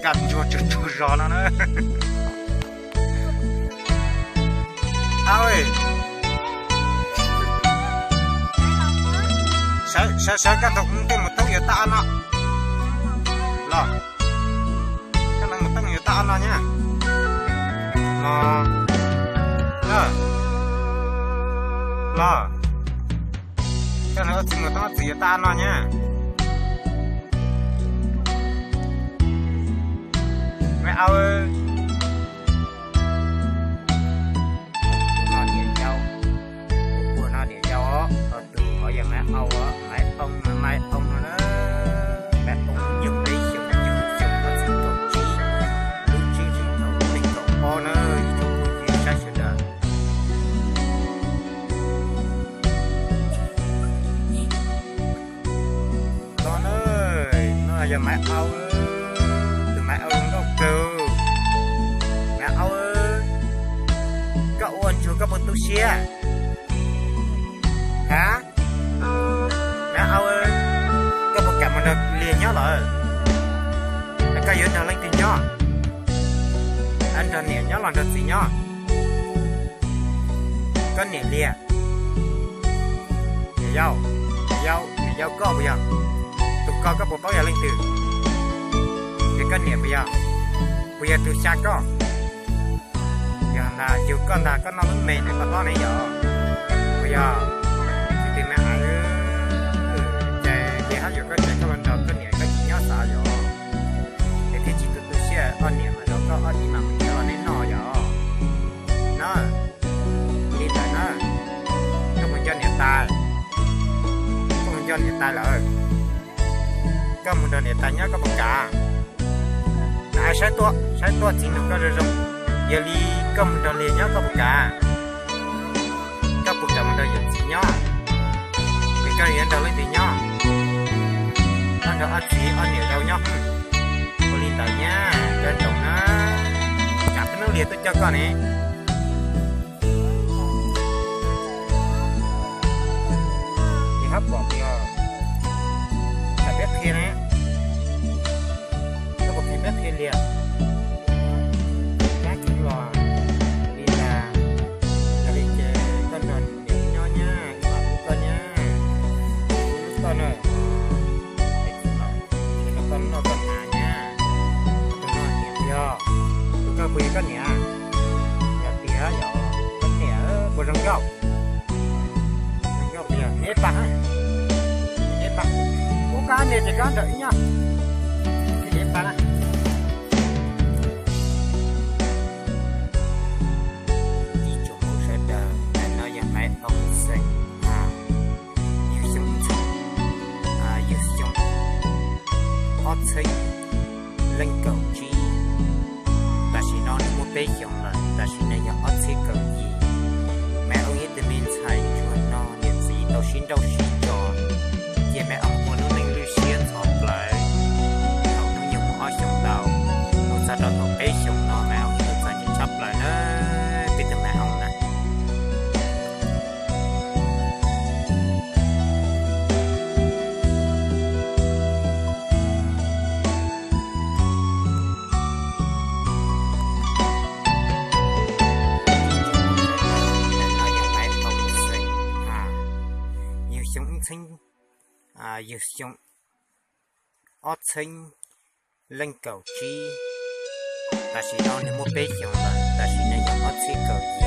Ntsuag tsug tsug zos no na. Aw, sawv sawv koj ntug tej mus toob yuav tag ob no los. Koj ntug mus toob yuav tag ob no nyab. Los, los, koj ntug ob txiv mus toob ob txiv yuav tag ob no nyab. Maiv Au, tus no niam yau, tus puag no niam yau os, ho tus hov yog Maiv Au, Maiv Au, Maiv Au no na. Maiv Au yog peb xyoos, yug xyoo ob txhiab kaum tsib, lub tsib hlis thaum nees nkaum ob na, ib tsoom phooj ywg sawv daws. Los na, no yog Maiv Au, tus Maiv Au zoo nkauj kawg. Maiv Au, koj ua ntsuag koj puas tu siab? Ha? Maiv Au, koj puas kam mus nrog Liag nyob lawm? Koj yuav nrog leej twg nyob? Nrog niam nyob los nrog txiv nyob? Koj niam Liag, niam yau, niam yau, niam yau koj puas yog? Tus ko koj puas paub yog leej twg? Ces koj niam puas yog, puas yog tus xya koj? Yog ntag, yug koj ntag, koj noj lub me ntawm koj hlob ne yom? Puas yog? Tsis tias me aiv, ces ces hab yuav koj ces koj los nrog koj niam koj txiv nyob xav yom? Es thiaj tsis tu tu siab, koj niam mas nrog koj ob txiv mas mus nyob los neb noj yom? Na, li ntawd na, koj mus nco niam tais, koj mus nco niam tais lawm, koj mus nrog niam tais nyob koj puas kam? Saib tuaj, saib tuaj txiv nug koj zoo zoo, yog li koj mus nrog Liag nyob koj puas kam? Koj puas kam mus nrog yawm txiv nyob? Es koj yuav nrog leej twg nyob? Koj nrog ob txiv ob niam yau nyob. Ua li ntawd nyab, koj nrog na, tsam peb hnub Liag tuaj coj koj ne. Ces hab pom tias, tsam peb qhia ne, koj puas phem peb qhia Liag? Kab kheev los li ntag, yog li ces koj nrog niam nyob nyab, mam pub koj nyab, pub koj na, es txiv mam nrog koj noj koj hnav nyab. Tus no niam yog, tus koj puas yog koj niam? Yog tiag yog koj niam puas zoo nkauj? Zoo nkauj puas yog? Niam ib pas, niam ib pas, pub koj niam ces koj nrog wb nyob, niam ib pas na. Ib tsoom Hmoob sawv daws, ntawm no yog Maiv Au xeem Has, yug xyoo, yug xyoo ob txhiab leej kaum tsib, tam sim no nws muaj peb xyoos lawm, tam sim no yog ob txhiab kaum yim. Maiv Au ib tug me ntxhais ntsuag no niam txiv tau sib nrauj sib tso, cia Maiv Au ua lub neej lwj siab ntxhov plawv thaum hnub nyoog muaj ob xyoos ntau, mus txog rau thaum peb xyoos no Maiv Au yeej txom nyem tshaj plaws na, peb tus Maiv Au na. Yug xyoo, yug xyoo ob txhiab leej kaum tsib, tam sim no nws muaj peb xyoos lawm, tam sim no yog ob txhiab kaum yim.